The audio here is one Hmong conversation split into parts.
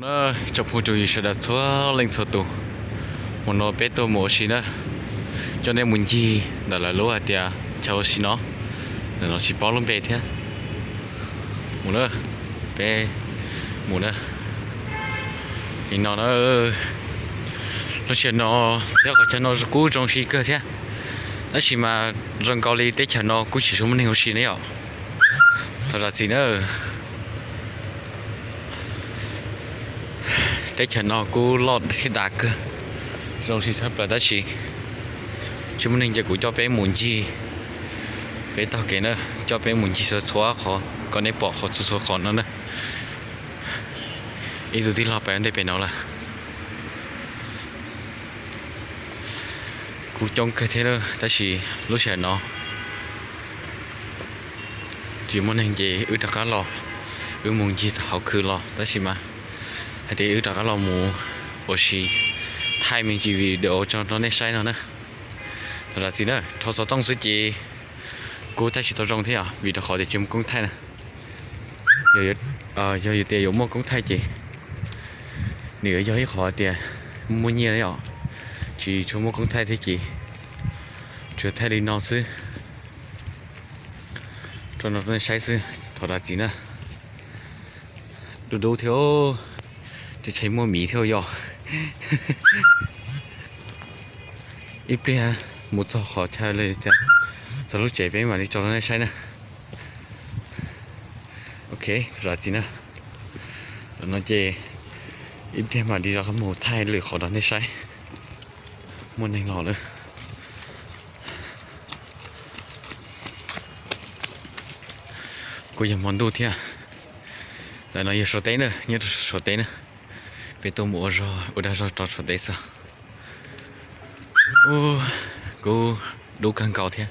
Tsoom phooj ywg sawv daws txhua leej txhua tus, hmo no peb tuaj mus ua si na, coj nej mus ncig ntawm lawv lub hais tias chaw ua si no, ntawm no tsis paub lub npe thiab. Mus na, peb mus na. Nim no na, lub sij hawm no thiab qhov chaw no kuj zoo si kawg thiab, tab sis mas zoo nkaus li teb chaws no kuj tsis tshua muaj neeg ua si ne yom. Thov zam txim na. Teb chaws no kuj loj thiab dav kawg, zoo si tshaj plaws tab sis tsis muaj neeg, ces kuv coj peb mus ncig peb taug kev na, coj peb mus ncig txhua txhua qhov kom nej pom qhov txhua txhua qhov no na. Ib tug tij laug pem ntej pem no lawm. Kuj coob kawg thiab tab sis lub sij hawm no tsis muaj neeg ces wb rov qab los, wb mus ncig hauv khw los tab sis mas hais tias wb rov qab los mus ua si thaij me ntsis video tso rau nej saib no na. Thov zam txim na, rho xov tooj xwb ces kuj thaij tsis tau zoo thiab vim rau qhov tias tsis muaj koob thaij na. Yog tias yuav muaj koob thaij ces nws yuav yog ib qhov tias muaj nyiaj yom, tsis tshua muaj koob thaij thiab ces tsuas thaij li no xwb, rau nej saib xwb, thov zam txim na. Dub dub thiab, tseem tshe muaj miv thiab yom. Ib pliag mus txog qhov chaw li cas, txog lub tsev peb mam li tso rau nej saib na. Ok, thov zam txim na. Tam no ces ib pliag mam li rov qab mus thaij lwm qhov rau nej saib. Muaj neeg los lawm. Kuj yog hmo ntuj thiab. Ntawm no yog Suav teb na, nyob rau Suav teb na. Peb tuaj mus ua dag zog rau Suav teb xwb. Kuj dub kawg nkaus thiab.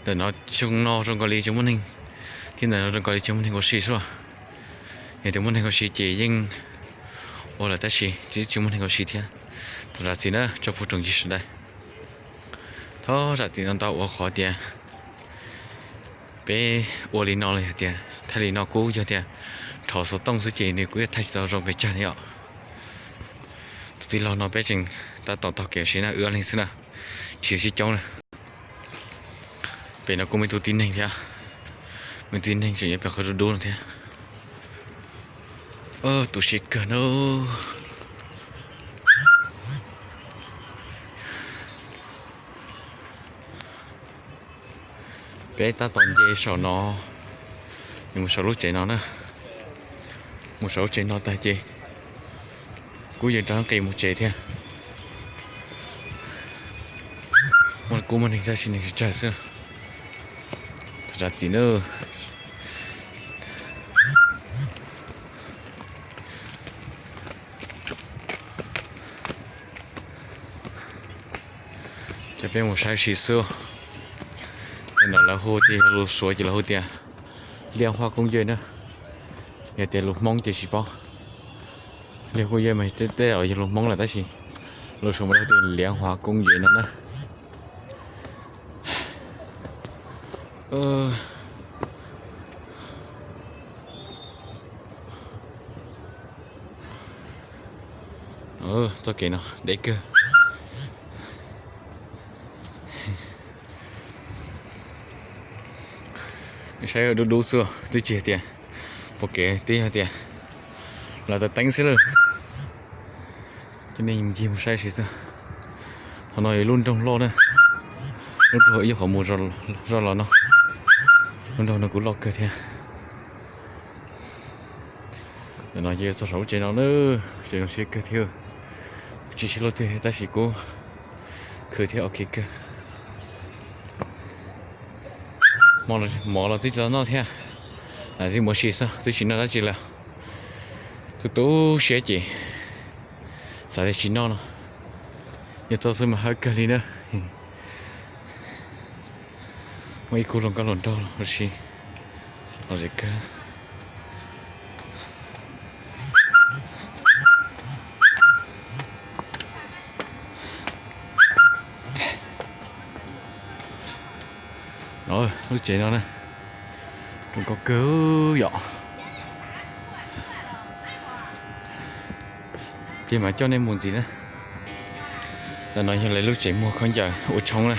Ntawm no xyoo no zoo nkaus li tsis muaj neeg, thiab ntawm no zoo nkaus li tsis muaj neeg ua si xwb. Yog tias muaj neeg ua si ces yeej ua lawm tab sis tsis muaj neeg ua si thiab. Thov zam txim na tsoom phooj ywg sawv daws. Thov zam txim ntau ntau uas qhov tias peb ua li no los yog tias thaij li no kuj yog tias rho xov tooj xwb ces nws kuj yuav thaij tsis tau zoo pes tsawg li os. Tus tij laug no peb tseem tab tom taug kev ua si na, wb ob leeg xwb na, tsis yog sib coob na. Pem no kuj muaj ib tug tib neeg thiab, muaj ib tug tib neeg tseem nyob pem qhov dub dub no thiab. Tu siab kawg na. Peb tab tom nce saum no, mus saum lub tsev no na. Mus saum lub tsev no tag ces kuj yuav rov qis mus tsev thiab. Kuj muaj neeg tab sis neeg tsawg tsawg xwb. Thov zam txim na. Ces peb mus saib sim xwb. No lawv hu tias, yog lus Suav ces lawv hu tias Liaj Huaj Koob Yej na. Yog tias lus Hmoob ces tsis paub. Liaj Koob Yej mas tej zaum yog lus Hmoob lawm tab sis lus Suav mas lawv hu tias Liaj Huaj Koob Yej no na. Txoj kev no deb kawg. Saib dub dub xwb twb tsis hais tias pom kev, twb yog tias lawv teeb teeb xwb lawm. Coj nej ncig mus saib sim xwb. Qhov no yog lub nroog loj na, lub nroog ib nyuag qhov mus zoj los no, lub nroog no kuj loj kawg thiab. Ntawm no ces yuav txog saum lub tsev no na, tsev no siab kawg thiab, tsis siab luaj twg tab sis kuj khwv thiab ok kawg. Mov los twb tsis tau noj thiab, twb mus ua si xwb twb tsis noj dab tsi lawm. Tu tu siab ces xav tias tsis noj no, yog tau xwb mas hawb kawg li na. Muaj ib khub hluas nkauj hluas nraug los ua si los zem kawg. Lub tsev no na, zoo nkauj kawg yom. Ces mam coj nej mus ntxiv na. Ntawm no yog lawv lub tsev muag khaub ncaws ua tshoob na.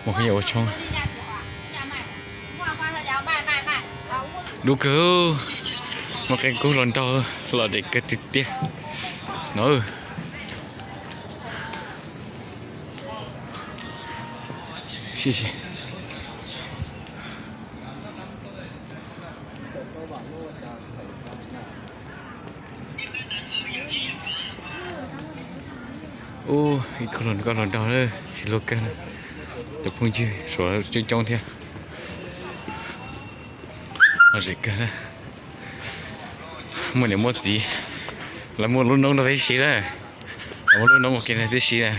Muag khaub ncaws ua tshoob. Dub kawg, muaj qee kub hluas nraug los daim kawg tiag tiag no. Ub, ib khub hluas nkauj hluas nraug na, tsis luaj kawg na. Cov phooj ywg suav coob coob thiab. Lom zem kawg na. Muaj niam muaj txiv, lawv muaj lub noob rau tib si na. Lawv muaj lub noob ua ke rau tib si na.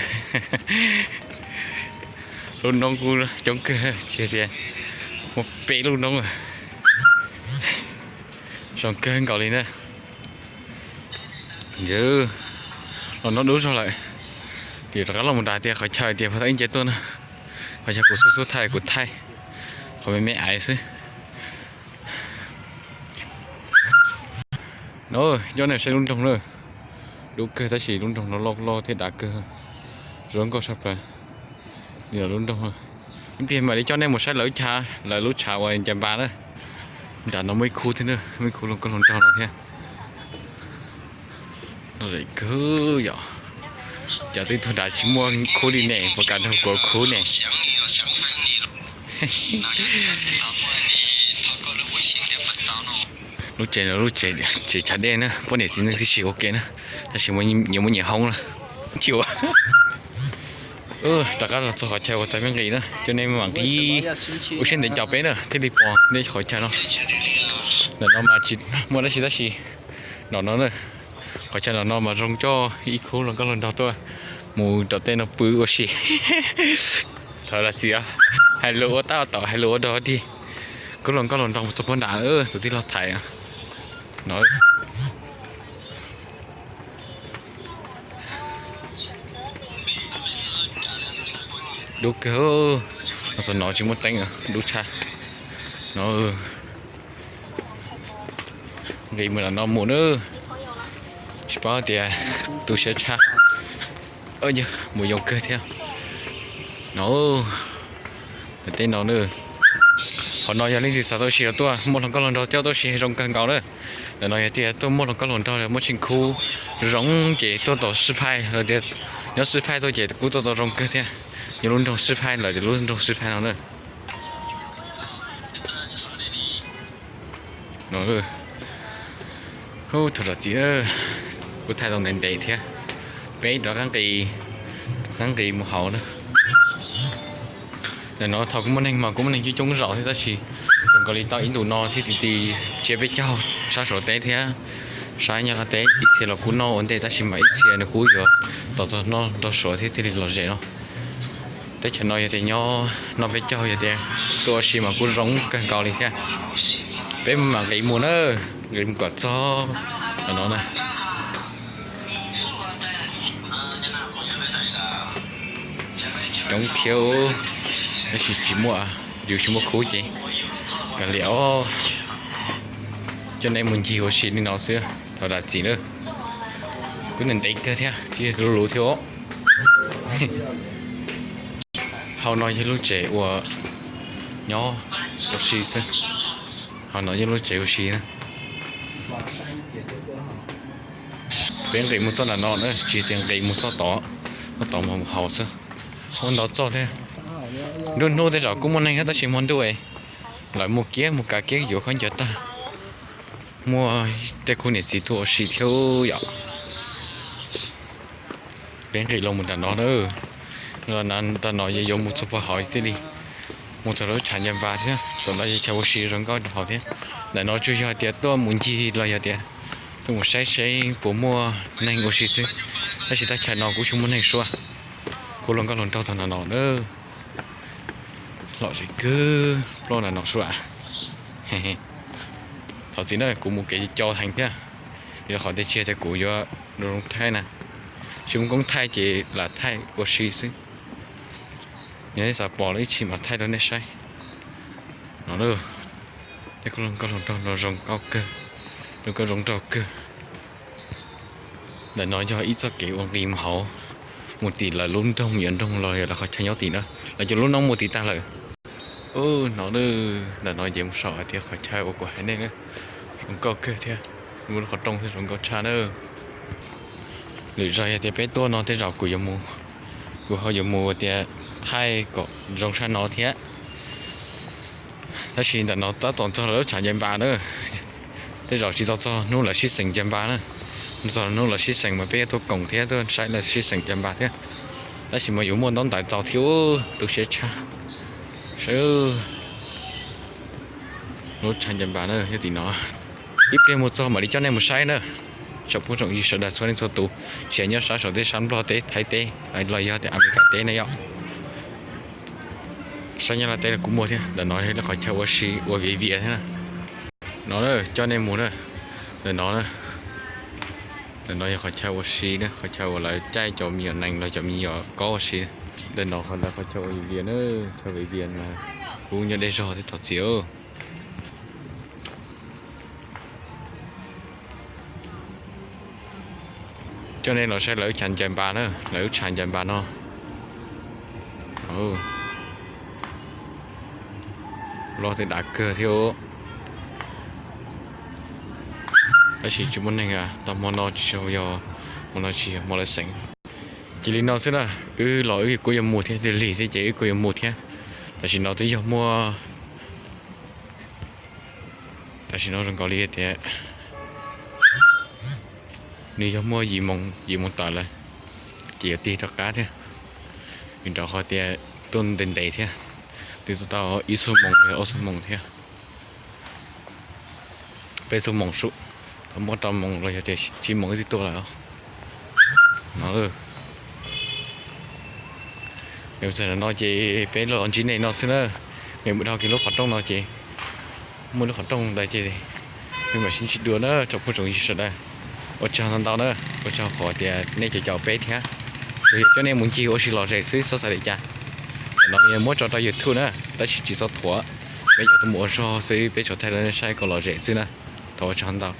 Lub noob kuj coob kawg, tsis tias muaj peb lub noob. Zoo kawg nkaus li na. Yog los no dub zog lawm, ces rov qab los mus dag tias qhov chaw tias puas tau ib nce tuaj na. Qhov chaw kuv xub xub thaij kuv thaij qhov me me aiv xwb. No, coj nej saib lub nroog na. Dub kawg tab sis lub nroog no loj loj thiab dav kawg. Zoo nkauj saj plaws li lub nroog. Ib pliag mam li coj nej mus saib lawv chav, lawv lub tshav uas Nca Npas na. Nram no muaj ib khub thiab na, muaj ib khub hluas nkauj hluas nraug no thiab. Lom zem kawg yom. Cov twb tuag dav tsis muaj khub li ne, puas kam nrog kuv khub ne? Lub tsev no lub tsev chav dej na, poj niam txiv neej tib si ua ke na, tab sis nyias muaj nyias hoob na. Chịu. Rov qab los txog qhov chaw uas tau peb nqis na, coj nej mam nqis ua siab ntev ncaus peb na thiaj li pom nej qhov chaw no. Ntawm no mas tsis muaj dab tsi tab sis no no na, qhov chaw no no mas zoo coj ib khub hluas nkauj hluas nraug tuaj mus rau tej no pw ua si. Thov zam txim, hais lus ua tab tom hais lus ua dog dig. Khub hluas nkauj hluas nraug mus txog puag nram tus tij laug Thaiv no. Dub kawg, txog no tsis muaj teeb, dub tshaj no. Nqis mus nram no mus na, tsis paub tias tu siab tshaj, mus yoo kawg thiab no. Tej no na, qhov no yog leej twg xav tau si los tuaj, muaj hluas nkauj hluas nraug coj tuaj si zoo kawg nkaus na. Ntawm no yog tias tuaj muaj hluas nkauj hluas nraug los muaj tsheej khub zoo ces tuaj tom Sib Phaij los tias nyob Sib Phaij tuaj ces kuj tuaj tau zoo kawg thiab. Nyob lub nroog Sib Phaij lawm, lub nroog Sib Phaij no na. Hu, thov zam txim, kuv thaij tau ntev ntev thiab. Peb rov qab nqis, rov qab nqis mus hauv na. Ntawm no thaum kuv muaj neeg mas kuv muaj neeg coob coob zaum thiab tab sis zoo nkaus li tau ib ntus no thiab ti ti tsiab peb caug sab Suav teb thiab sab Nyab Laj teb. Ib txhia los kuj noj ua ntej tab sis mas ib txhia nws kuj yuav tos txog noj nrog Suav thiab thiaj li lom zem no. Teb chaws no yog tias nyob noj peb caug yog tias tuaj ua si mas kuj zoo kawg nkaus li thiab. Peb mam nqis mus na, nqis mus kom txog no na. Coob thiab, tab sis tsis muaj, yus tsis muaj khub ces kav liam os. Coj nej mus ncig ua si li no xwb, thov zam txim na. Kuv ntev ntev kawg thiab, tsis luv luv thiab os. Hauv no yog lub tsev uas nyob ua si xwb. Hauv no yog lub tsev ua si na. Peb nqis mus txoj nram no na, tsis tias nqis mus txoj tod, txoj tod mus hauv xwb. Ua ntau txoj thiab. Nruab hnub tej zaum kuj muaj neeg tab sis hmo ntuj lawv mus kiab mus kav kiab yuav khaub ncaws tag. Muaj tej khub niam txiv tuaj ua si thiab yom. Peb nqis los mus nram no na, nram no yog yuav mus txog puag hauv thiaj li mus txog lub tshav Nca Npas thiab, txawm no yog chaw ua si zoo nkauj rau hauv thiab. Ntawm no tsuas yog tias tuaj mus ncig los yog tias tuaj mus saib seb puas muaj neeg ua si xwb, tab sis thaj chaw no kuj tsis muaj neeg sua. Kuv hluas nkauj hluas nraug txog nram no na. Lom zem kawg, ploj nram no sua. Thov txim na, kuv mus kev co heev thiab, vim rau qhov tias tsis yog tias kuv yuav zoo thaij na, tsis muaj koob thaij ces lam thaij ua si xwb. Yog nej xav pom los ib chim mam thaij rau nej saib. No, tej khub hluas nkauj hluas nraug no zoo nkauj kawg, zoo nkauj zoo nraug kawg. Ntawm no yog ib txoj kev ua nqis mus hauv, mus tim lawv lub nroog, me nyuam nroog los yog lawv qhov chaw nyob tim na. Lawv cov lub no mus tim tag lawm. Hnov, ntawm no ces mus saum hais tias qhov chaw uas kuv hais nej na, zoo nkauj kawg thiab, muaj lub qhov rooj thiab zoo nkauj tshaj na. Lwm zaus yog tias peb tuaj no tej zaum kuv yuav mus, kuv ho yuav mus tias thaij kom zoo tshaj no thiab. Tab sis ntawm no tab tom txog lawv lub tshav ncaws npas na. Tej zaum tsis tau txog hnub lawv sib xeem ncaws npas na. Txog hnub lawv sib xeem mas peb yuav tuaj koom thiab tuaj saib lawv sib xeem ncaws npas thiab. Tab sis mas yuav muaj ntaub ntawv txaus thiab, tu siab tshaj. Saib lub tshav ncaws npas na yog tim no. Ib pliag mus txog mam li coj nej mus saib na. Tsoom phooj tsoom ywg sawv daws txhua leej txhua tus, tsis hais nyob sab saum teb sab Nplog teb, Thaib teb los yog tias Amelikas teb ne yom. Sab Nyab Laj teb los kuj muaj thiab. Ntawm no yog lub qhov chaw ua si ua viav vias thiab na. No na, coj nej mus na. Ntawm no na, ntawm no yog qhov chaw ua si na, qhov chaw uas lawv caij cov me nyuam nees los cov me nyuam kob ua si. Ntawm no qhov ntawd qhov chaw ua viav vias na, chaw viav vias mas kub nyob deb zog thiab thov txim. Coj nej los saib lawv lub tshav ncaws npas na, lawv lub tshav ncaws npas no. Loj thiab dav kawg thiab. Tab sis tsis muaj neeg, tau hmo no tsis yog, hmo no tsis yog hmo lawv xeem. Cia li no xwb na, wb los wb kuj yuav mus thiab, lig lig thiab ces wb kuj yuav mus thiab. Tam sim no twb yog muaj, tam sim no zoo nkaus li tias nws yog muaj yim moos, yim moos tawm lawm, ces yuav tig rov qab thiab. Vim rau qhov tias tuaj ntev ntev thiab, twb tuaj tau ib xuab moos los ob xuab moos thiab. Peb xuab moos sub, thaum muaj rau moos los yog tias tsib moos wb twb tuaj lawm. No, no ces peb los ntsib nej no xwb na. Nws mus dhau kiag lub qhov rooj no ces muaj lub qhov rooj ntawd ces peb mam sib ntsib dua na tsoom phooj tsoom ywg sawv daws. Ua tsaug ntau ntau na, ua tsaug qhov tias nej cov caum peb thiab. Los yog coj nej mus ncig ua si lom zem xwb txhob xav li cas. Ntawm no muab tso rau YouTube na, tab sis tsis txhob thuam. Peb cov tuaj mus ua zog xwb, peb tsuas thaij rau nej saib kom lom zem xwb na. Thov ua tsaug ntau.